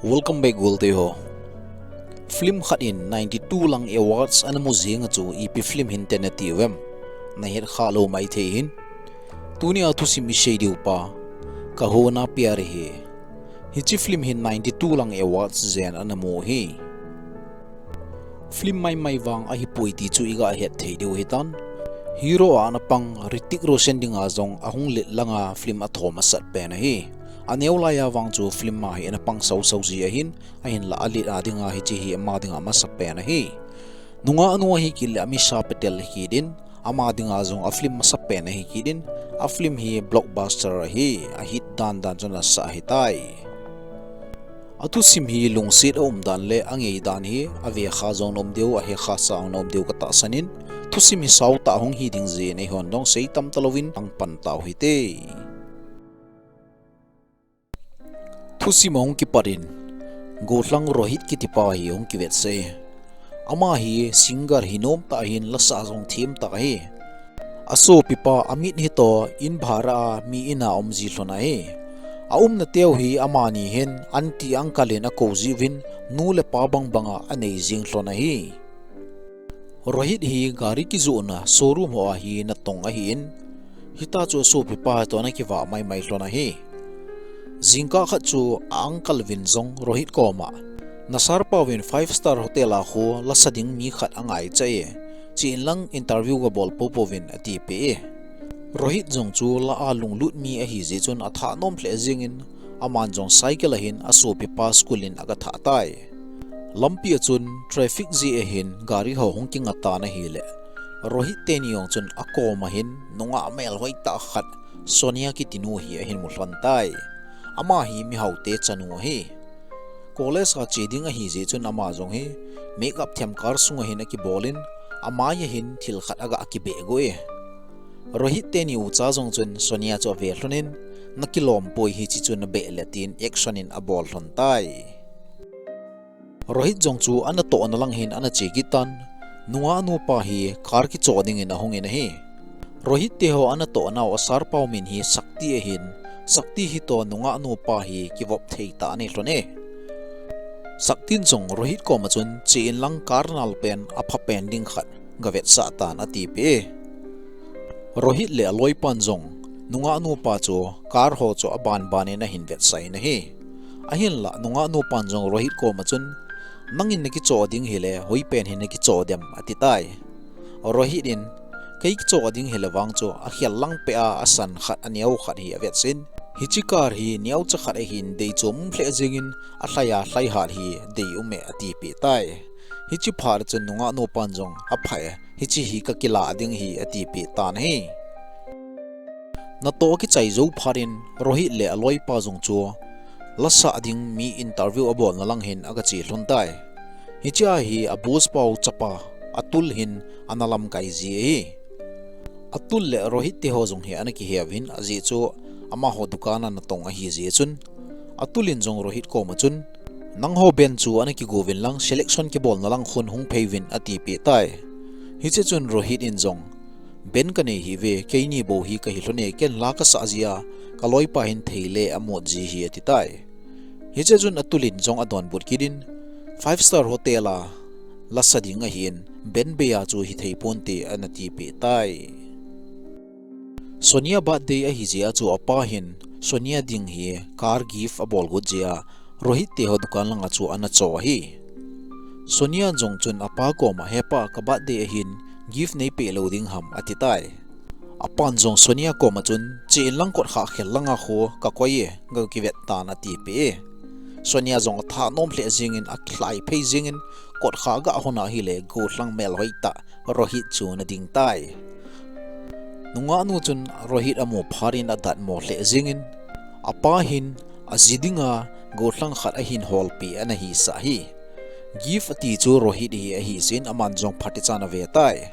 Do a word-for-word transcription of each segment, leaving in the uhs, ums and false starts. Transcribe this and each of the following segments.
Welcome back, Golte ho. Film khat in ninety-two lang awards ana mu jing a chu ipi film hinte nati uvem? Nahet kha lou maithei hin. Tunia thusim isei diu pa, Kaho Na Pyar Hai. Hiche film hin ninety-two lang awards jen ana mu ahi. Film maimai vang ahipoi ti chu iga het thei diu ahitan. Hero a ana pang Hrithik Roshan dinga jong ahung let langa film athom asat pen ahi. Aneo laiya vang chu film a hi ana pang sausau ji ahin, ahinla alet a dinga hiche hi ama dinga amasa pen ahi. Nungah nu ahi kit le Ameesha Patel ahi kit in, ama dinga jong a film masa pen ahi kit in, a film hi blockbuster ahi, a hit dan dan chun asa ahitai. A thusim hi lungset a um dan le a ngei dan hi a vekha jong nom diu, a hekha sa nom diu ka tahsan in, thusim hi sao tah hung hi ding jeh in eihon dong sei tam talouvin ang pan tau hite. Thusim ahung kipat in, Gollhang Rohit kiti pa hi hung kivetsah e. Ama hi singer hi nom tah ahin, lasa jong them tah ahi. A sopipa Amit hi toh in bhara a mi in a um ji lhon ahi. A umna teu hi amani hin aunty uncle in akou jiuvin, nu le pa bang banga anei jing lhon ahi. Rohit hi gari kijohna showroom ho a hi natong ahin, hitia chu a sopipa toh ana kivah maimai lhon ahi. Jingkah khat chu a uncle uvin jong Rohit koma, na sir pa uvin five star hotel a khu lasa ding mi khat angaicha e, chen lang interview gabol poupou vin atipeh e. Rohit jong chu la a lunglut mi ahi jeh chun atha nom lheh jengin, aman jong cycle ahin a sopipa school in aga thah tai. Lampi a chun traffic jeh ahin gari ho hung kinga tan ahile, Rohit teni jong chun akoma hin nungah melhoi tah khat, Sonia kiti nu hi ahin mu lhon tai. Ama hi mihaote chanu ahi. College a che ding ahi jeh chun ama jong hi makeup them car sunga hin akibol in, amai a hin thil khat aga kibeh got e. Rohit teni ucha jong chun Sonia chu ave lhon in, nakilom poi, hiche chu nabeh le, tin action in abol lhon tai. Rohit jong chu anatohna lang hin ana che kit tan, nungah nu pa hi car kichoh dingin ahung in ahi. Rohit teho anatoh nau a sir pau min hi Shakti ahin, Shakti hi toh nungah nu pa hi kivop thei tah ana hi lhon e. Shakti in jong Rohit koma chun, chen lang car nal pen apha pen ding khat gavetsah tan atipeh e. Rohit le aloipan jong nungah nu pa chu car ho chu aban ban in ahin vetsah in ahi. Ahinla nungah nu pan jong Rohit koma chun, nangin nakichoh ding hile hoipen hin nakichoh dem, ati tai. Rohit in, kei kichoh ding hile vang chu akhel lang peh a, asan khat aneo khat hi avetsin, hiche car hi neocha khat ahin deichom lheh jengin, alhai a lhaihat hi dei um e atipeh tai. Hiche phat chun nungah nu pan jong, apha e, hiche hi kakilah ding ahi, atipeh tan ahi. Natoh akichai jou phat in Rohit le aloipa jong chu lasah ding mi interview abolna lang hin aga che lhon tai. Hiche a hi a boss pau chapa Atul hin ana lamkai ji ahi. Atul le Rohit teho jong hi ana kihe uvin, ajeh chu amaho dukan a natong ahi jeh chun, Atul in jong Rohit koma chun, nangho band chu ana kigo uvin lang, selection kibolna lang khun hung phei uvin, atipeh tai. Hiche chun Rohit in jong, band kanei hih uve, keini bou hi kahi lhon e, ken la kasah jeh a kaloipa hin thei le amut ji ahi, ati tai. Hiche chun Atul in jong adonbut kit in, five star hotel a lasa ding ahin, band bei a chu hithei ponte, ana tipeh tai. Sonia birthday ahi jeh a chu apa hin Sonia ding hi car gift abol got jeh a Rohit teho dukan langa chu ana cho ahi. Sonia jong chun apa koma, hepa, ka birthday ahin, gift neipeh lou ding ham, ati tai. Apan jong Sonia koma chun, chen lang kotkha khel langa khu kakoi e, gakivet tan, atipeh e. Sonia jong atha nom lheh jengin, alhai phei jengin, kotkha aga hon ahile gollhang melhoi tah Rohit chu ana ding tai. Nungah nu chun Rohit amu phat in adatmo lheh jengin, apa hin aji dinga gollhang khat ahin holpeh ana hisah ahi. Gift ati chu Rohit hi ahi jeh in aman jong phatechan ave tai.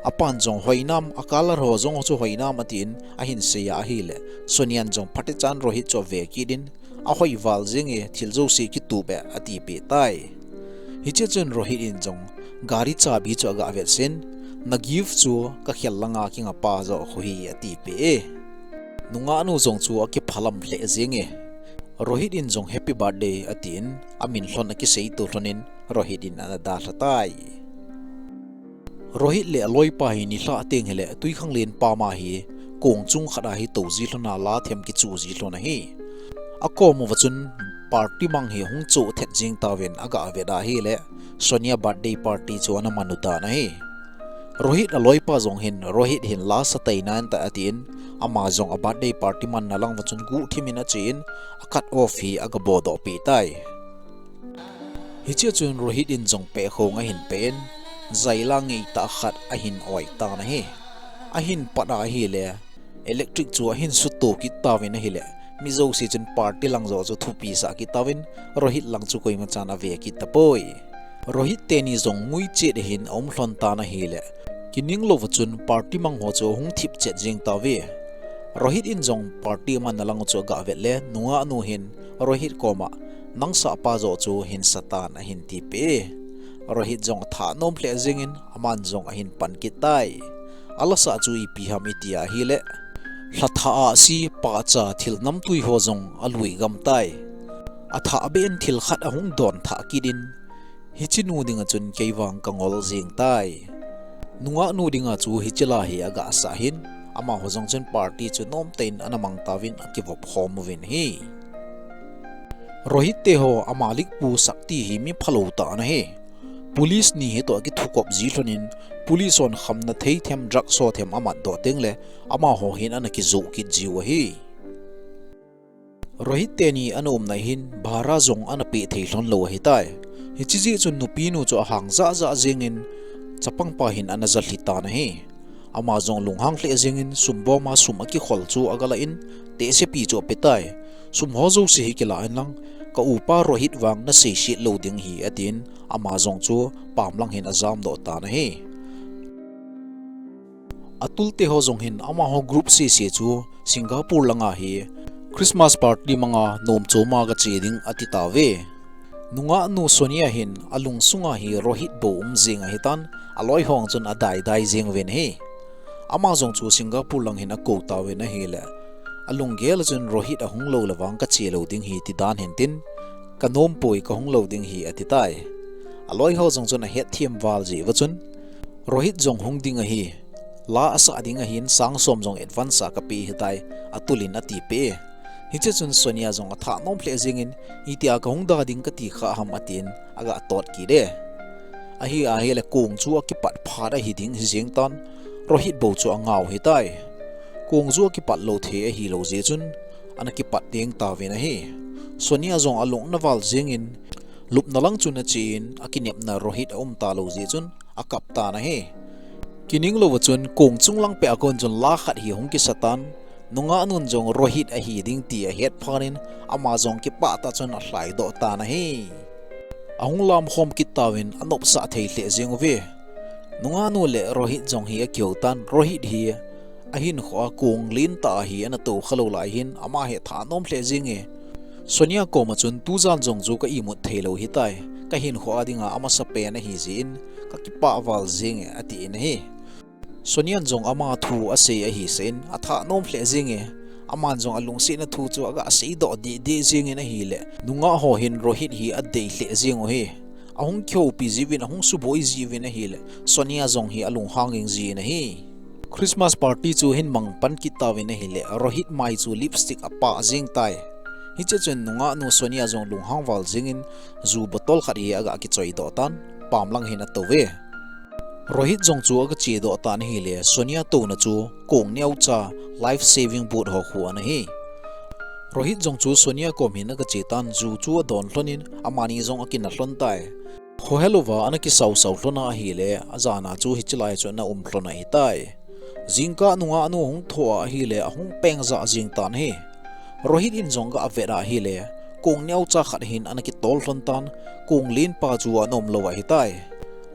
Apan jong hoinam, a color ho jong chu hoinam atin ahin seiya ahile, Sonia in jong phatechan Rohit chu ave kit in, ahoi val jeng e, thil jouse kitup e, atipeh tai. Hiche chun Rohit in jong gari chabi chu aga vetsin, na gift chu kakhel langa kinga pa joh khu ahi, atipeh e. Nungah nu jong chu akiphalam lheh jeng e. Rohit in jong happy birthday atin, amin lhon akisei to lhonin Rohit in ana dalha tai. Rohit le aloipa hi nilhah teng hileh twikhanglen pama hi kong chung khat a hi tou ji lhona la them kichu ji lhon ahi. Akom uva chun party mang hi hung choh thet jing tauvin aga vet a hileh Sonia birthday party chu ana man u tan ahi. Rohit aloipa jong hin Rohit hin la sa tei nan ta atin, ama jong a birthday party manna lang uva chun guhthim in achen, a cut off hi aga bodoh peh tai. Hichea chun Rohit in jong pehkhong ahin pen, jailang ngeitah khat ahin oi tan ahi. Ahin pat a ahileh electric chu ahin suto kit tauvin ahileh, mi jouse chun party lang joh chu thupi sah kit tauvin, Rohit lang chu koima chan ave kit tapoi. Rohit teni jong ngui chet ahin aum lhon tan ahileh, kining louva chun party mang ho chu ahung thip chet jing tauve. Rohit in jong party manna lang chu aga vet le, nungahnu hin Rohit koma, nang sahpa joh chu hin sa tan ahin tipeh e. Rohit jong atha nom lheh jengin, aman jong ahin pan kit tai. Alasa chu ipi ham iti a hileh, lhatha ahsi pahcha thil namtui ho jong alui gam tai. Athah beh in thil khat ahung don thah kit in, hiche nu dinga chun kei vang kangol jing tai. Nungahnu dinga chu hiche la hi aga sah hin, amaho jong chun party chu nomtah in ana mang tauvin akivop khom uvin ahi. Rohit te ho amalik pu Sakti hi mi phalou tah ana hi. Police ni hitoh akithukop ji lhonin, police hon khamna thei them, drugs ho them amat doh tengleh, amaho hin ana kijoh kit jiu ahi. Rohit teni ana umna hin bhara jong ana peh thei lhon lou ahitai. Hiche jeh chun nupinu chu ahang jah jah jengin, chapangpa hin ana jalhi tan ahi. Ama jong lunghang lheh jengin, sumboma sum akikhol chu aga lah in, tehsepi chu ape tai. Sum ho jouse hi kila in lang, ka upa Rohit vang nasei set lou ding ahi, atin, ama jong chu pam lang hin ajam doh tan ahi. Atul te ho jong hin amaho group sese chu Singapore langa hi Christmas party manga nomchoma gache ding ati tauve. Nungahnu Sonia hin alungsunga hi Rohit bou um jing ahitan, aloi ho chun adai dai jing uvin ahi. Ama jong chu Singapore lang hin akou tauvin ahileh, alunggel a chun Rohit ahung lou le vang kache lou ding ahi ti dan hintin, kanom poi, kahung lou ding ahi ati tai. Aloi ho jong chun ahetthem val jeh uva chun, Rohit jong hung ding ahi, la asah ding ahin, sang som jong advance a kapeh ahitai, Atul in atipeh e. Hiche chun Sonia jong atha nom lheh jengin, itia kahung da ding kati kha ham atin, aga tot kit e. Ahi ahileh kong chu akipat phat ahi ding ahi jeng tan, Rohit bou chu angao ahitai. Kong chu akipat lou thei ahilou jeh chun, ana kipat ding tauvin ahi. Sonia jong alung ana val jengin, lupna lang chun achen, akinepna Rohit aum talou jeh chun, akap tan ahi. Kining louva chun kong chung lang peh a kon chun la khat hi hung kisa tan, nungahnun jong Rohit ahi ding ti ahet phat in, ama jong kipah tah chun alhai doh tan ahi. Ahung lamkhom kit tauvin anopsah thei lheh jeng uve. Nungahnu le Rohit jong hi akihou tan, Rohit hi ahinkhoa kong lentah hi ana tou kha lou lai hin, ama hi atha nom lheh jenge. Sonia koma chun tujan jong chu ka imut thei lou ahitai. Kahinkhoa dinga amasapen ahi jeh in, kakipah val jenge, atin ahi. Sonian jong ama thu asei ahi seh in, atha nom lheh jenge. Aman jong alungsetna thu chu aga seidoh deh deh jengin ahileh, nungah ho hin Rohit hi adei lheh jeng u ahi. Ahung kihoupi jiuvin, ahung suboi jiuvin ahileh, Sonia jong hi alunghang jing jin ahi. Christmas party chu hin mang pan kit tauvin ahileh, Rohit mai chu lipstick apah jeng tai. Hiche chun nungahnu Sonia jong lunghang val jengin, ju bottle khat hi aga kichoi doh tan, pam lang hin atou ve. Rohit jong chu aga che doh tan ahileh, Sonia touna chu kong neocha life saving boat ho khu ana hi. Rohit jong chu Sonia kom hin aga che tan, ju chu adon lhonin, amani jong akina lhon tai. Khohelouva ana kisausau lhon a ahileh, ajana chu hiche lai chu ana um lhon ahitai. Jingkah nungahnu hung thou a ahileh, ahung peng jah jeng tan ahi. Rohit in jong aga vet a ahileh, kong neocha khat hin ana kitol lhon tan, kong lenpa chu ana um lou ahitai.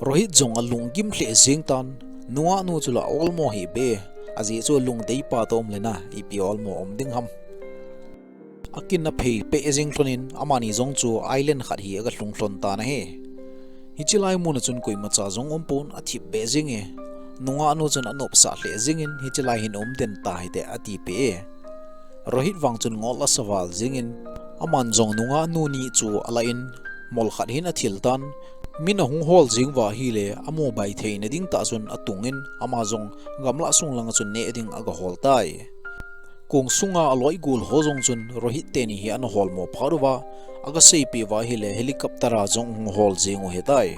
Rohit jong alunggim lheh jeng tan, nungahnu chu la olmo hih beh, ajeh chu lungdeipa toh um lena, ipi olmo um ding ham. Akinna phei peh jeng lhonin, amani jong chu island khat hi aga lhung lhon tan ahi. Hiche lai muna chun koimacha jong umpon, athip beh jenge. Nungahnu chun anopsah lheh jengin, hiche lai hin um den tahite atipeh e. Rohit vang chun ngol asa val jengin, Aman jong nungah nu ni chu alah in, mol khat hin athil tan, min ahung hol jing uva ahile, amu bai theina ding tah chun atungin, ama jong gamlah sung langa chun neh ding aga hol tai. Kong sunga aloi gol ho jong chun Rohit teni hi ana hol mo phat uva, aga seipeh uva ahile helicopter a jong hung hol jing u ahitai.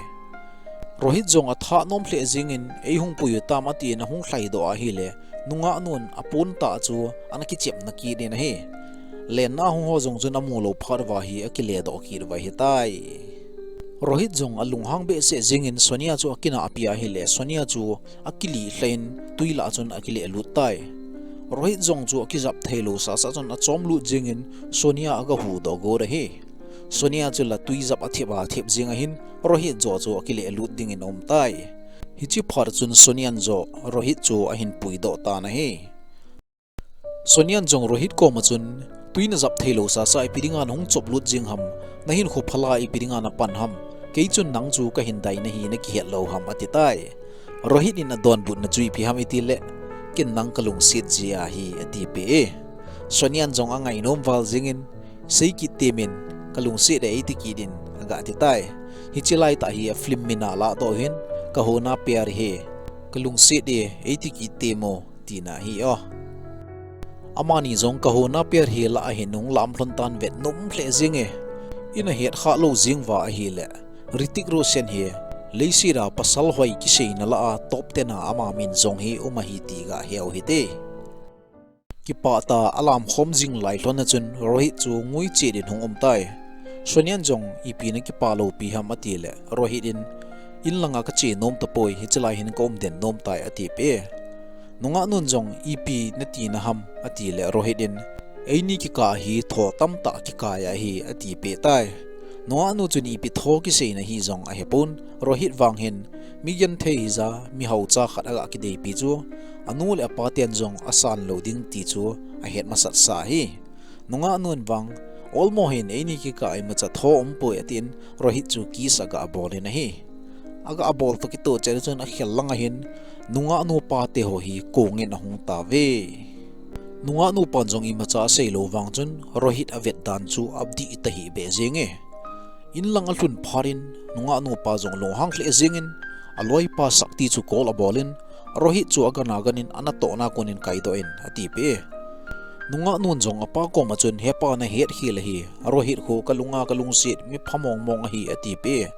Rohit jong atha nom lheh jingin, ei hung pui u tam atin ahung lhaidoh ahile, nungah nun apon tah chu ana kichepna kit in ahi. Lenna hung ho jong chun amu lou phat uva hi akiledoh kit uva ahitai. Rohit jong alunghang behseh jingin Sonia chu akinahpi ahile, Sonia chu akilih lheh in tui lah chun akileh lut tai. Rohit jong chu akijap theilou sasa chun achom lut jingin Sonia aga hudoh got ahi. Sonia chu la tui jap athep athep jing ahin, Rohit jo chu akileh lut dingin aum tai. Hiche phat chun Sonian jo Rohit chu ahin puidoh tan ahi. Sonian jong Rohit koma chun, tui najap theilou sasa ipi dinga nahung chop lut jing ham, nahinkho phala ipi dinga napan ham, kei chun nang chu kahin dai nahi nakihet lou ham ati tai. Rohit in adonbutna chu ipi ham itile, ken nang kalungset jeh ahi atipeh e. Sonian jong angainom val jingin, sei kit temin, kalungset e eiti kit in aga ti tai. Hiche laitah hi afilm mina lahdoh hin, Kaho Na Pyar Hai, kalungset e eiti kit temo, tina ahi o. Amani jong Kaho Na Pyar Hai lah ahin hung lam lhon tan, vet nom lheh jing e. Ina het kha lou jing uva ahile, Hrithik Roshan hi leiset a pasal hoi kiseina lah a top ten a ama min jong hi um ahi ti ga he u hite. Kipah tah a alam khom jing lai lhon a chun Rohit chu ngui chet in hung um tai. Sonian jong ipi nakipah lou pi ham atile, Rohit in, in langa kache nom tapoi, hiche lai hin kaum den nom tai atipeh e. Nungah nun jong ipi natina ham atile, Rohit in, eini kikah hi tho tamtah kikai ahi atipeh tai. Nungah nu chun ipi tho kiseina hi jong ahepon, Rohit vang hin, mi genthei hija, mi haocha khat aga kideipi chu, anu le apa ten jong asan lou ding ti chu ahet masat sa ahi. Nungah nun vang, olmo hin eini kikah a imacha tho umpoi atin, Rohit chu kiss aga bol in ahi. Aga bol toh kitoh chet chun akhel langa hin, nungah nu pa teho hi kongin ahung tauve. Nungah nu pan jong imacha asei lou vang chun, Rohit avet dan chu adih tahih beh jing e. In lang alhun phat in, nungah nu pa jong lunghang lheh jingin, aloipa Sakti chu call abol in, Rohit chu agana ganin anatohna konin kaidoh in atipeh e. Nungah nun jong apa koma chun, hepa nahet khel ahi, Rohit khu kalunga kalungset mi pha mong mong ahi atipeh e.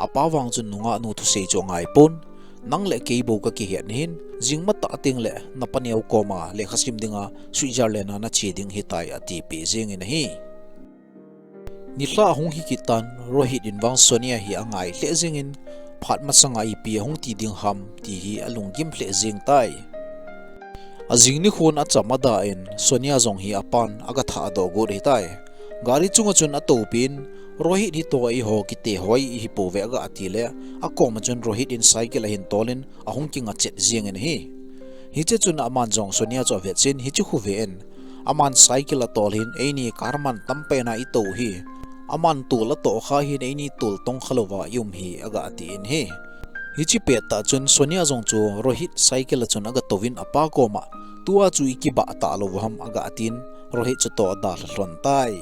Apa vang chun nungah nu thusei chu angaipon, nang le kei bou kakihet nahin, jing matah tengle napa neo koma lekha sim dinga Switzerland a nache ding ahitai atipeh jingin ahi. Nilhah ahung hi kit tan, Rohit in vang Sonia hi angai lheh jingin, phat masanga ipi ahung ti ding ham ti hi alunggim lheh jing tai. Ajing nikhon acham adah in, Sonia jong hi apan aga thahdoh got ahitai. Gari chunga chun atoupin, Rohit hitoh eiho kite hoi ihi pouve aga tile, akoma chun Rohit in cycle ahin tolin, ahung kinga chet jingin ahi. Hiche chun aman jong Sonia chu avet in, hiche khu ven, aman cycle atol hin, eini car man tam pen a itou hi, aman tol atoh kha hin eini tol tong kha louva ium hi aga tin ahi. Hiche pettah chun Sonia jong chu Rohit cycle a chun aga touvin apa koma, tua chu ikibah talou ham aga tin, Rohit chu toh adalha lhon tai.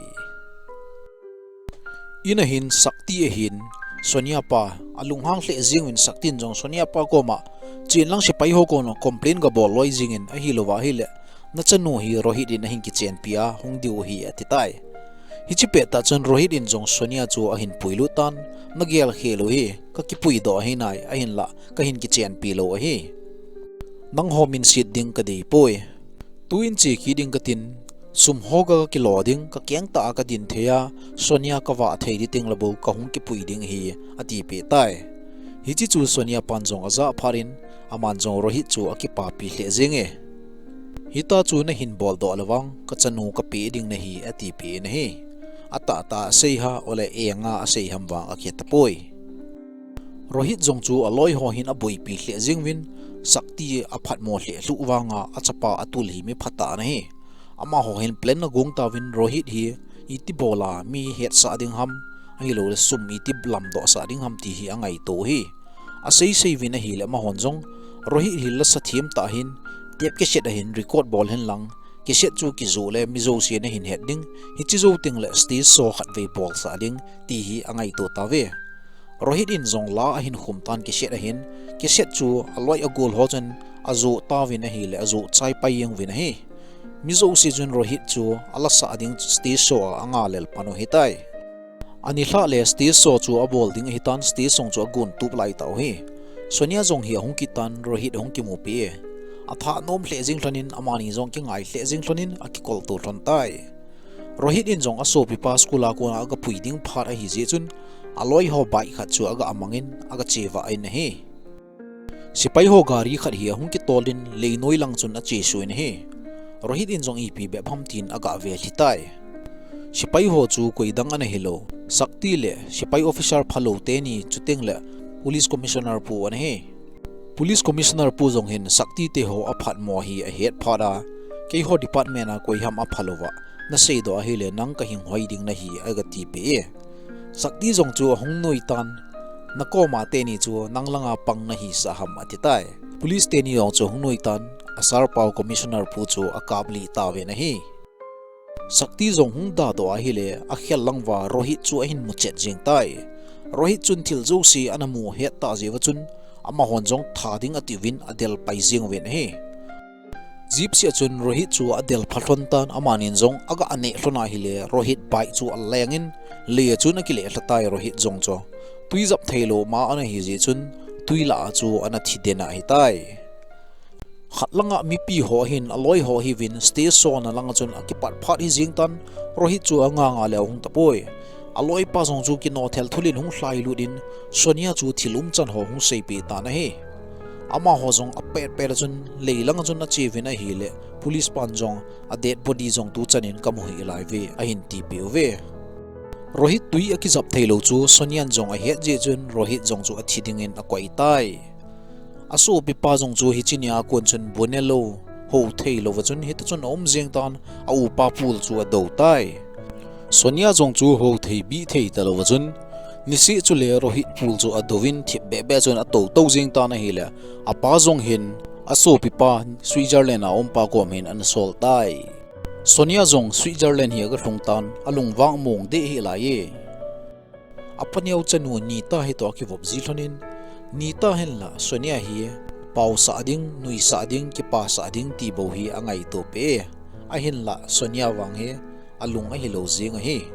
In a hin Sakti ahin, Sonia pa, alunghang lheh jingin Sakti in jong Sonia pa koma, chen lang sepai ho koma complain gabol loi jingin ahilouva ahile, nachanu hi Rohit in ahin kichenpi a hung diu ahi ati tai. Hiche pettah chun Rohit in jong Sonia chu ahin puilut tan, nagel khel u hi, kakipuidoh ahi nai, ahinlah, kahin kichenpi lou ahi. Nangho minset ding kadeipoi. Tuin che kit ding katin, sum ho kakilo ding, kakeng tah a kadin thei a, Sonia kavah thei ding tengle bou kahung kipui ding ahi, atipeh tai. Hiche chu Sonia pan jong ajah phat in, aman jong Rohit chu akipapi lheh jing e. Hitia chu nahin boldoh le vang, kachanu kapeh ding nahi, atipeh in ahi. Atahtah asei ham, ole enga asei ham vang akihe tapoi. Rohit jong chu aloi ho hin aboipi lheh jinguvin, Sakti aphatmo lheh lhuh vanga achapa atul hi mi phatah ana hi. Amaho hin plan agong tauvin Rohit hi iti bola mi hetsah ding ham, ahiloule sum iti lamdohsah ding ham ti hi angaito u ahi. Asei sei uvin ahile amahon jong, Rohit hi lasa them tah ahin, tape cassette a hin record bol hen lang, cassette chu kijoh le mi jouse nahin het ding, hiche jou teng le stage show khatvei bolsah ding, ti hi angaito tauve. Rohit in jong la ahin khum tan cassette ahin, cassette chu aloi agol ho chun ajoh tauvin ahile ajoh chai pai jeng uvin ahi. Mi jouse chun Rohit chu alasah ding stage show a angalel pan u ahitai. Anilhah le stage show chu abol ding ahitan stage song chu agon tup lai tau ahi. Sonia jong hi ahung kit tan Rohit ahung kimupi e. Athah nom lheh jeng lhonin amani jong kingai lheh jeng lhonin akikolto lhon tai. Rohit in jong asopipa school a kona agapui ding phat ahi jeh chun aloi ho bike khat chu aga amangin aga chevah in ahi. Sepai ho gari khat hi ahung kitolin leinoi lang chun achesuh in ahi. Rohit in jong ipi bep ham tin aga velhi tai. Sepai ho chu koidang ana hilou, Sakti le sepai officer phalou teni chuteng le police commissioner pu ana hi. Police commissioner pu jong hin Sakti te ho aphatmo hi ahet phat a, keiho department a koi ham aphalouva naseidoh ahile nang kahin hoi ding nahi, agati peh e. Sakti jong chu ahung noi tan, nakoma teni chu nang langa pang nahisah ham, ati tai. Police teni jong chu ahung noi tan, a sir pau commissioner pu chu akaplih tauvin ahi. Sakti jong hung dadoh ahile, akhel lang uva Rohit chu ahin muchet jeng tai. Rohit chun thil jouse ana mu het tah jeh uva chun, amahon jong tha ding atiuvin adel pai jeng uvin ahi. Jeep seh a chun Rohit chu adel pha lhon tan, amanin jong aga aneh lhon ahile, Rohit bike chu alengin, lei a chun akileh lha tai Rohit jong chu. Twi jap theilou ma ana hi jeh chun, twi lah a chu ana thi den ahitai. Khat langa mipi ho ahin aloi ho ahiuvin stage show na langa chun akipat phat hi jeng tan, Rohit chu anga nga le ahung tapoi. Aloipa jong chu kinoh thel thulin hung lhailut in Sonia chu thil umchan ho hung seipeh tan ahi. Amaho jong apet pet a chun lei langa chun acheuvin ahile, police pan jong a dead body jong tuchan in kamu hih lai uve, ahin tipeh uve. Rohit twi akijap theilou chu Sonian jong ahet jeh chun Rohit jong chu athi dingin akoi tai. Asopipa jong chu hiche nia kon chun bu nelou, hou theilou va chun hita chun aum jeng tan, a upa pul chu adou tai. Sonia jong chu hou thei bih thei talou va chun, niseh chule Rohit pul chu adouvin thip beh beh chun atou tou jeng tan ahile, apa jong hin asopipa Switzerland a umpa kom hin ana sol tai. Sonia jong Switzerland hi aga lhung tan, alungvang mong deh hih lai e. Apaneo chanu Nita hitoh akivop ji lhonin, Nita hin la Sonia hi paosah ding, nuisah ding, kipasah ding ti bou hi angaito peh e. Ahinla Sonia vang hi alung ahilou jeng ahi.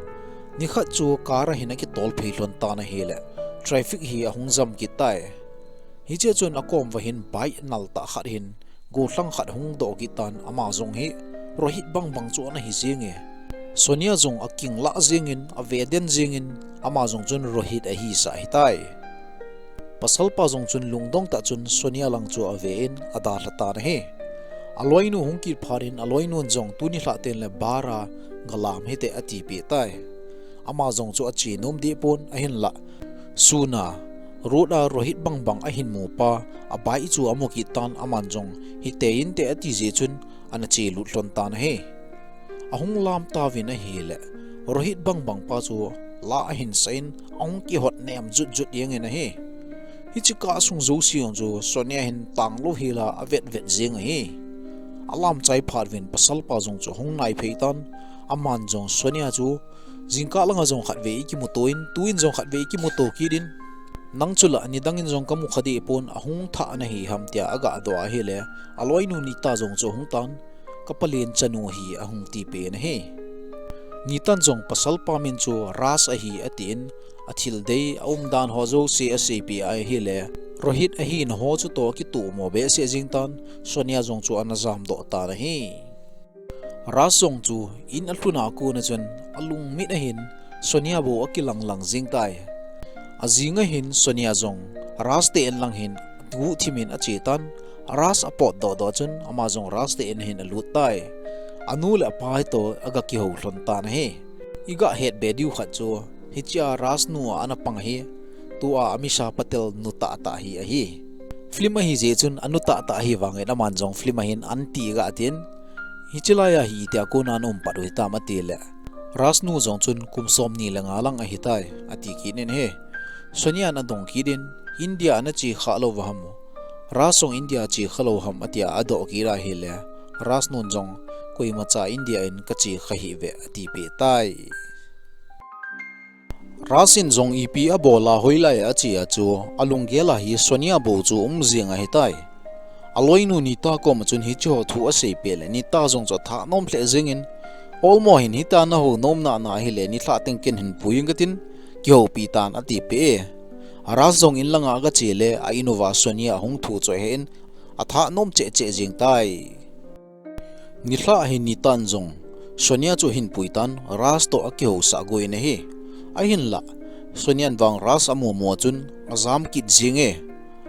Nikhat chu car a hin akitol phei lhon tan ahile, traffic hi ahung jam kit tai. Hichea chun akom uva hin bike nal tah khat hin, gollhang khat hung doh kit tan ama jong hi Rohit bangbang chu ana hi jeng e. Sonia jong aking lah jengin, ave den jengin, ama jong chun Rohit ahisah ahitai. Pasalpa jong chun lungdong tah chun Sonia lang chu ave in adalha tan ahi. Aloinu hung kit phat in aloinun jong tuni lhah tengle bar a galam hite atipeh tai. Ama jong chu ache nom deh pon ahinla, sun a road a Rohit bangbang ahin mupa, a bike chu amu kit tan aman jong hite inte ati jeh chun ana che lut lhon tan ahi. Ahung lam tauvin ahile, Rohit bangbang pa chu la ahin sah in ahung kihot nem jut jut jengin ahi. Hiche kah sung jouse jong chu Sonia hin tanglou hel a avet vet jeng ahi. Alam chai phat uvin pasalpa jong chu ahung nai phei tan, aman jong Sonia chu, jingkah langa jong khatvei ikimuto in, tuin jong khatvei ikimuto kit in, nang chu la nidang in jong kamu kha deh pon, ahung thah nahi ham tia aga doh ahile, aloinu Nita jong chu ahung tan, kapalen chanu ahi, ahung tipeh in ahi. Nitan jong pasalpa min chu Raj ahi atin, athil dei, aumdan ho jouse aseipeh ahile, Rohit ahina ho chutoh akitomo behseh jeng tan, Sonia jong chu ana jamdoh tan ahi. Raj jong chu in alhun a kona chun alungmit ahin Sonia bou akilang lang jeng tai. Ajing ahin Sonia jong Raj te in lang hin guhthimin ache tan, Raj apotdoh doh chun ama jong Raj te in hin alut tai. Anu le apa hitoh aga kihou lhon tan ahi. Iga hetbe diu khat chu, hichea Raj nu a ana pang hi, tua Amisha Patel nu tahtah hi ahi. Film ahi jeh chun anu tahtah ahi vangin aman jong film a hin aunty aga tin, hiche laiya hi itia kona ana um pat u hitam atile, Raj nu jong chun kum somni le nga lang ahitai, ati kit in ahi. Sonian adong kit in, India ana che kha lou va ham, Raj jong India che kha lou ham atia adoh kit ahile, Raj nun jong koimacha India in kache kha hih ve, atipeh tai. Raj in jong ipi abol a hoilai a ache a chu, alunggel a hi Sonia bou chu um jing ahitai. Aloinu Nita koma chun hiche ho thu aseipeh le, Nita jong chu athanom lheh jingin, Olmo hin hitia nahou nom nahna ahile, nilhah teng ken hin pui inge katin, kihoupi tan, atipeh e. Raj jong in langa agache le, a-in uva Sonia ahung thu chu ahen, athanom cheh cheh jing tai. Nilhah hi Nitan jong Sonia chu ahin pui tan, Raj toh akihousah gon ahi. Ahinlah, Sonian vang Raj amu mu a chun ajam kit jing e.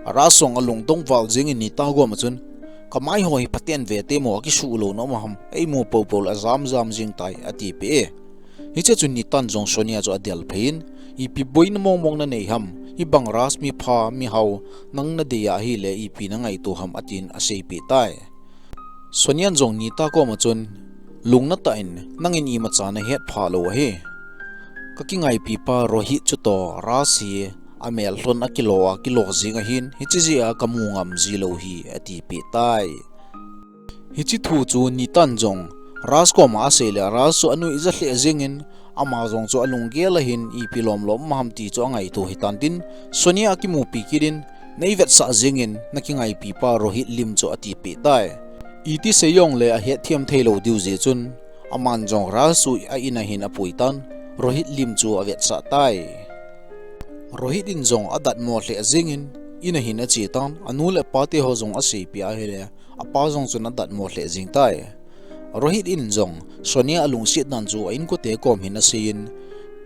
Raj jong alungdong val jingin Nita koma chun, kamai ho hi phaten ve temo, akisuh lou nom ham, eimu poupou le ajam jam jing tai, atipeh e. Hiche chun Nitan jong Sonia chu adelphei in, ipi boina mongmong nanei ham, hibang Raj mipha, mihao, nang nadei ahile ipi nangaito ham, atin aseipeh tai. Sonian jong Nita koma chun, lungnatah in, nangin imacha nahet pha lou ahi. Kakingaipipa Rohit chutoh Raj hi amel lhon akilo a, kilo jing ahin, hiche jeh a kamu ngam ji lou hi, atipeh tai. Hiche thu chu Nitan jong Raj koma asei le, Raj chu anuija lheh jingin, ama jong chu alunggel a hin ipi lomlom um ham ti chu angaito hitan tin, Sonia akimupi kit in, neivetsah jingin, nakingaipipa Rohit lim chu, atipeh tai. Iti sei jongle ahetthem theilou diu jeh chun, aman jong Raj chu a-in a hin apui tan, Rohit lim chu avetsah tai. Rohit in jong adatmo lheh jingin, in a hin ache tan, anu le apate ho jong aseipeh ahile, apa jong chun adatmo lheh jing tai. Rohit in jong Sonia alungset dan chu a-inkote kom hin aseiyin,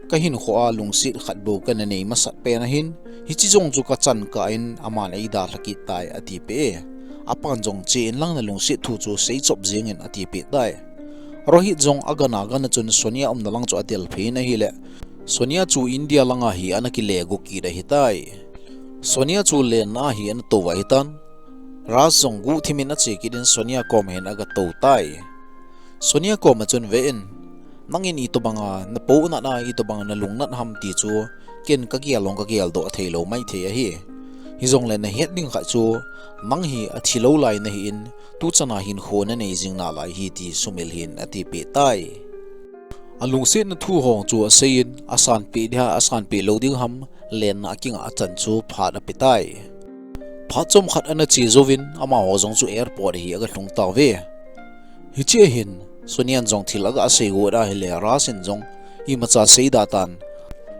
kahinkho a lungset khat bou kana nei masat pen ahin, hiche jong chu kachan kah in aman eidalha kit tai, atipeh e. Apan jong, che inlang nalungset thu chu seichop jingin, atipeh tai. Rohit jong agan agan a chun Sonia umna lang chu adelphei in ahile, Sonia chu India langa hi ana kile go kit ahitai. Sonia chu lenna a hi ana tou ahitan, Raj jong guhthimin ache kit in Sonia koma hin agatou tai. Sonia koma chun, ve in, nangin itobanga napohnat a, itobanga nalungnat ham ti chu, ken kagel jong kageldoh theilou maithei ahi. Hijongle nahet ding khat chu, nang hi athilou lai nahin, tuchana hinkho nanei jing nalai ahi ti sumil hih in, atipeh tai. Alungsetna thu ho chu aseiyin, asanpeh dia, asanpeh lou ding ham, lenna akingah achan chu phat apetai. Phat chomkhat ana che jouvin, amaho jong chu airport a hi agalhung tauve. Hiche a hin, Sonian jong thil aga asei got ahile, Raj in jong imacha seida tan,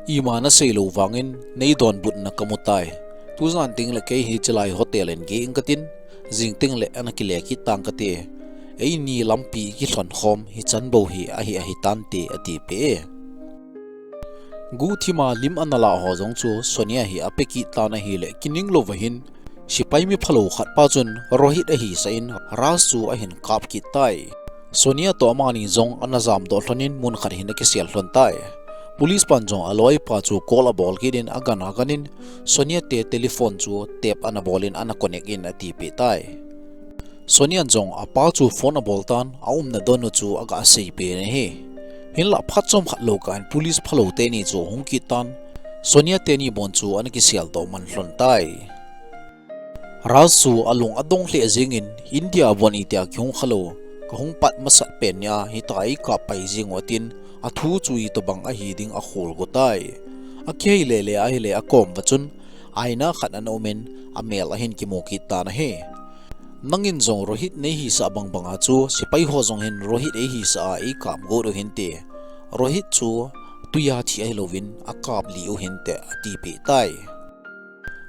ima nasei lou vangin neidonbutna kamu tai. Tujan tengle kei hi chelai hotel a hin gei inge katin, jing tengle ana kile kit tange kati. Eini lampi ikilhon khom hichan bou hi ahi ahitante, atipeh e. Guhthima lim ana lah ho jong chu Sonia hi ape kit tan ahile, kining louva hin sepai miphalou khat pa chun Rohit ahisah in Raj chu ahin kap kit tai. Sonia toh amani jong ana jamdoh lhonin mun khat hin akisel lhon tai. Police pan jong aloipa chu call abol kit in agan agan in Sonia te telephone chu tap ana bol in ana connect in atipeh tai. Sonian jong apa chu phone abol tan, aumna don u chu aga aseipen ahi. Hinlah phat chomkhat lou kah in police phalou teni chu ahung kit tan, Sonia teni bon chu ana kiseldoh man lhon tai. Raj chu alung adong lheh jengin, India a bon itia kihung khalou, kahung pat masat pen nia hitia eikap pai jeng u atin, athu chu itobang ahi ding akhol go tai. Akihei lele ahile akom uva chun, aina khat ana umin, amel ahin kimu kit tan ahi. Nangin jong Rohit neihisah bangbang a chu, sepai ho jong hin Rohit eihisah a eikap got u hinte. Rohit chu tuia thi ahilouvin akaplih u hinte, atipeh tai.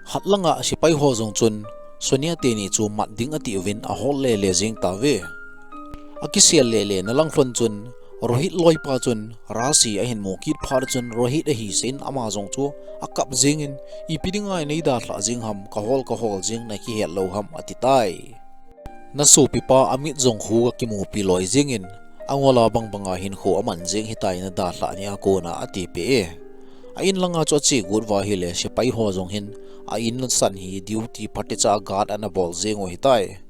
Khat langa sepai ho jong chun Sonia teni chu mat ding ati uvin ahol lele jeng tauve. Akisel lele na lang lhon chun Rohit loipa chun Raj hi ahin mu kit phat chun Rohit ahisah in ama jong chu akap jengin, ipi dinga neidalhah jeng ham, kahol kahol jeng nakihet lou ham ati tai. Nasopipa amit jong khu kakimupi loi jengin, angol a bangbanga hinkho aman jeng hitai nadalhah nia kona atipeh e. A-in langa chu ache got uva ahile sepai ho jong hin a-in san hi duty phatecha a guard ana bol jeng u ahitai.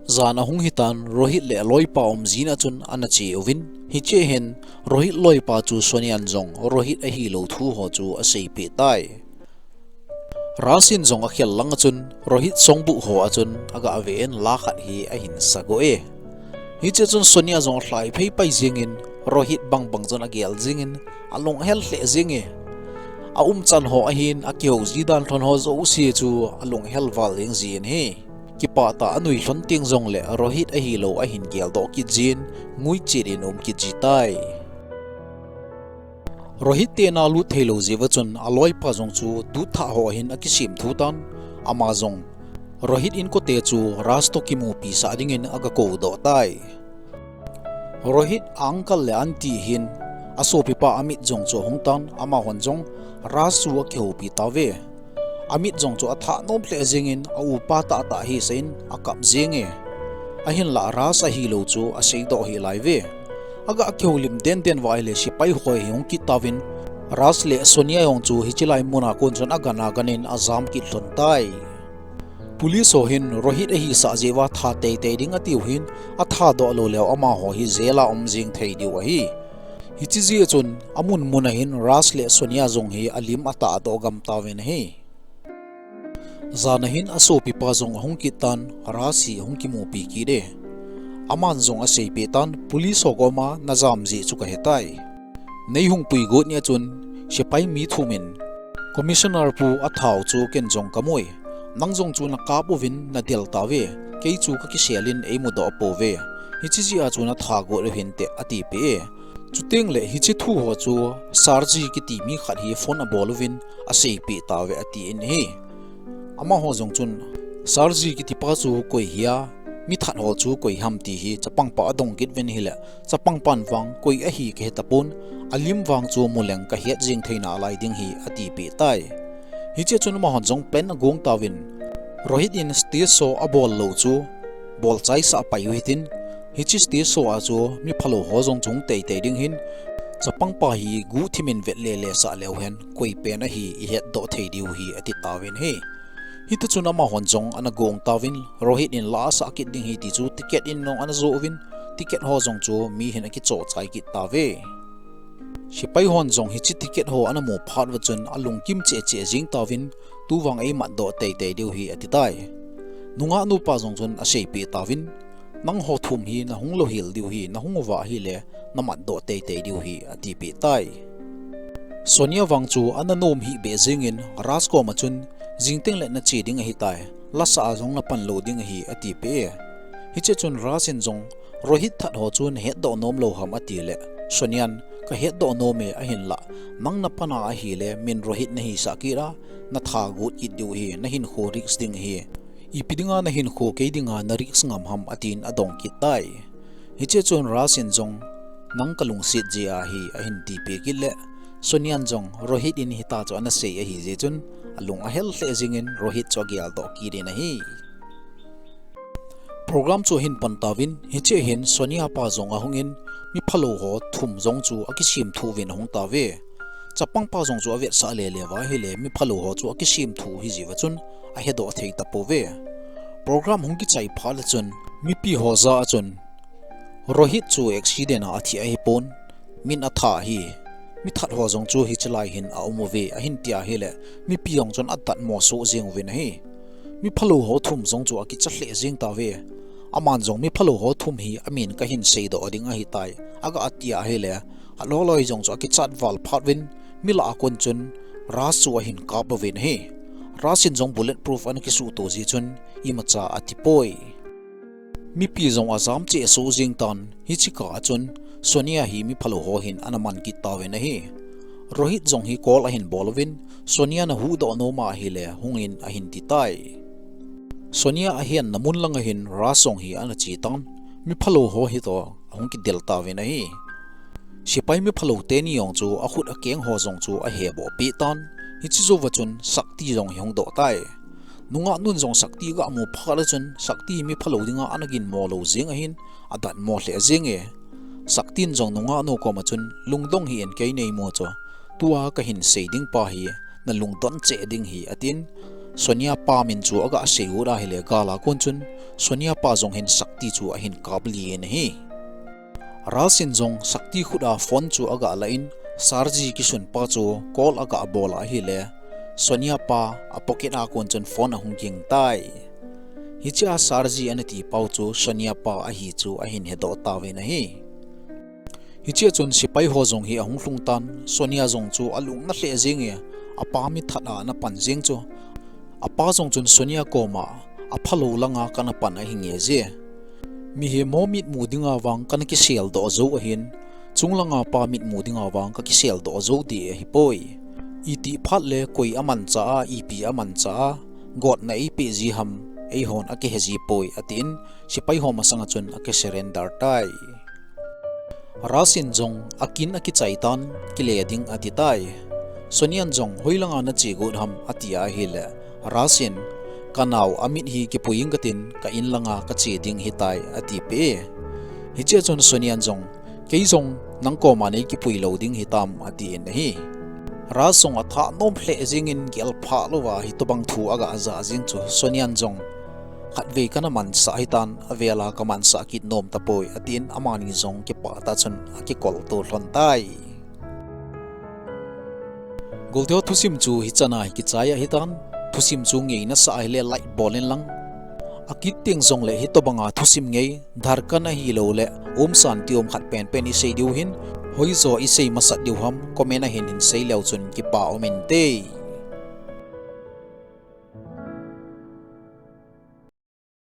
Jan ahung hitan Rohit le aloipa um jina chun ana che uvin, hiche hin Rohit loipa chu Sonian jong Rohit ahilou thu ho chu aseipeh tai. Raj in jong akhel langa chun Rohit songbuh ho a chun aga ven la khat hi ahin sa go e. Hiche chun Sonia jong alhai phei pai jingin, Rohit bangbang chun agel jingin, alung ahel lheh jinge. Aumchan ho ahin, akihou ji dan lhon ho jouse chu alung ahel val jing jin ahi. Kipah tah a anui lhon teng jongle Rohit ahilou ahin geldoh kit jin, ngui chet in um kit ji tai. Rohit te in alut theilou jeh uva chun aloipa jong chu dutthah ho ahin akisem thu tan, ama jong Rohit inkote chu Raj toh kimupi sah dingin aga koudoh tai. Rohit a uncle le aunty hin asopipa amit jong chu ahung tan, amahon jong Raj chu akihoupi tauve. Amit jong chu athah nom lheh jingin, aupa tahtah ahi seiyin akap jinge. Ahinlah Raj ahilou chu aseidoh hih lai uve. Aga kihoulim denden uva ahile sepai ho hi hung kit tauvin, Raj le Sonia jong chu hiche lai muna kon chun agan aganin ajam kit lhon tai. Police ho hin Rohit ahisah jeh uva tha teitei ding atiu hin, athadoh lou leu amaho hi jail a um jing thei diu ahi. Hiche jeh chun amun mun a hin Raj le Sonia jong hi alim atahdoh gam tauvin ahi. Jan a hin asopipa jong ahung kit tan, Raj hi ahung kimupi kit e. Aman jong aseipeh tan, police ho koma najam jeh chu kahetai. Neihung pui got nia chun sepai mi thum in Commissioner pu athau chu ken jong kamui. Nang jong chu nakap uvin nadel tauve. Kei chu kakiselin eimudoh pouve. Hiche jeh a chu natha got u hinte atipeh e. Chuteng le hiche thu ho chu Sarji kiti mi khat hi phone abol uvin aseipeh tauve atin ahi. Amaho jong chun Sarji kitipa chu koi hia, mithat ho chu koi ham ti hi chapangpa adong kit uvin ahile, chapangpan vang koi ahi kahetapon, alim vang chu muleng kahet jing thei nalai ding hi atipeh tai. Hiche chun amahon jong plan agong tauvin, Rohit in stage show abol lou chu bolchaisah pai u hitin, hiche stage show a chu miphalou ho jong chu hung teitei ding hin, chapangpa hi guhthimin vet lele sah leu hen, koi pen ahi ihetdoh thei diu hi ati tauvin ahi. Hitichun amahon jong ana gong tauvin, Rohit in la asah kit ding ahi ti chu ticket in jong ana joh uvin, ticket ho jong chu mi hin akichoh chai kit tauve. Sepai hon jong hiche ticket ho ana mu phat uva chun alungkim cheh cheh jing tauvin, tuvang eimatdoh teitei diu ahi ati tai. Nungah nupa jong chun aseipeh tauvin, nangho thum hi nahung louhel diu ahi, nahung uva ahile namatdoh teitei diu ahi atipeh tai. Sonia vang chu ana nom hih beh jingin Raj koma chun, jingteng le nache ding ahitai, lasah a jong napan lou ding ahi atipeh e. Hiche chun Raj in jong, Rohit that ho chu nahetdoh nom lou ham atile, Sonian, kahetdoh nom e ahinlah, nang napan a ahile min Rohit nahisah kit a, natha got kit diu ahi, nahinkho risk ding ahi. Ipi dinga nahinkho kei dinga na risk ngam ham atin adong kit tai. Hiche chun Raj in jong, nang kalungset jeh ahi ahin tipeh kit le, Sonian jong Rohit in hitia chu ana sei ahi jeh chun, alung ahel lheh jingin Rohit chu ageldoh kit in ahi. Program chu ahin pan tauvin, hiche hin Sonia pa jong ahungin, miphalou ho thum jong chu akisemthu uvin ahung tauve. Chapangpa jong chu avetsah lele uva ahile, miphalou ho chu akisemthu ahi jeh uva chun, ahedoh thei tapouve. Program hung kichai phat le chun, mipi ho jah a chun, Rohit chu accident a athi ahipon, min atha ahi. Mithat ho jong chu hiche lai hin aum uve, ahin tia ahile, mipi jong chun adatmo soh jeng uvin ahi. Miphalou ho thum jong chu akicha lheh jeng tauve. Aman jong miphalou ho thum hi amin kahin seidoh ding ahitai, aga tia ahile, aloi loi jong chu akichat val phat uvin, mi lah a kon chun Raj chu ahin kap uvin ahi. Raj in jong bullet proof ana kisuhto jeh chun imacha atipoi. Mipi jong ajam cheh soh jeng tan, hiche kah a chun Sonia hi miphalou ho hin ana man kit tauvin ahi. Rohit jong hi call ahin bol uvin, Sonia nahuhdoh nom ahile hungin ahin ti tai. Sonia ahenna mun lang a hin Raj jong hi ana che tan, miphalou ho hitoh ahung kidel tauvin ahi. Sepai miphalou teni jong chu akhut akeng ho jong chu aheboh peh tan, hiche jouva chun Sakti jong hi hung doh tai. Nungah nun jong Sakti aga mu phat a chun Sakti miphalou dinga ana ginmo lou jeng ahin, adatmo lheh jenge. Saktin jong nungah nu koma chun, lungdong hih in, kei neimu chu, tua kahin sei ding pa hi nalungdon cheh ding ahi atin, Sonia pa min chu aga sei ut ahile gal a kon chun, Sonia pa jong hin Sakti chu ahin kap lih in ahi. Raj in jong Sakti khut a phone chu aga lah in, Sarji kisun pa chu call aga bol ahile, Sonia pa a pocket a kon chun phone ahung ging tai. Hichea Sarji ana ti pau chu Sonia pa ahi chu ahin hedoh tauvin ahi. Hichea chun sepai ho jong hi ahung lhung tan, Sonia jong chu alung na lheh jenge, apa mitthat a ana pan jeng chu. Apa jong chun Sonia koma, aphalou langa kana pan ahi nge je. Mihem ho mitmu dinga vang kana kiseldoh jou ahin, chunglanga pa mitmu dinga vang ka kiseldoh jou ding ahipoi. Itih phat le koi amanchah a, ipi amanchah a, gotna eipeh ji ham, eihon akihe ji poi, atin, sepai ho masanga chun akisurrender tai. Ras in jong akin akichai tan, kile ding ati tai. Sonian jong, hoilanga nache got ham, ati ahile, Ras in, kanao amit hi kipui ing katin, ka in langa kache ding hitai, atipeh e. Hichea chun Sonian jong, kei jong nang koma nei kipui lou ding hitam, atin ahi. Ras jong athah nom lheh jengin gelphah louva hitobang thu aga ja jeng chu Sonian jong khatvei kana mansah hitan, avela ka mansah kit nom tapoi, atin amani jong kipah tah chun akikolto lhon tai. Golteho thusim chu hichana hi kichai ahitan, thusim chu ngeina sah ahile like bol in lang. Akit teng jongle hitobanga thusim ngei, dhadkan ahiloule, Om Shanti Om khat penpen isei diu hin, hoijo isei masat diu ham, comment a hin hin sei leu chun kipa um inte.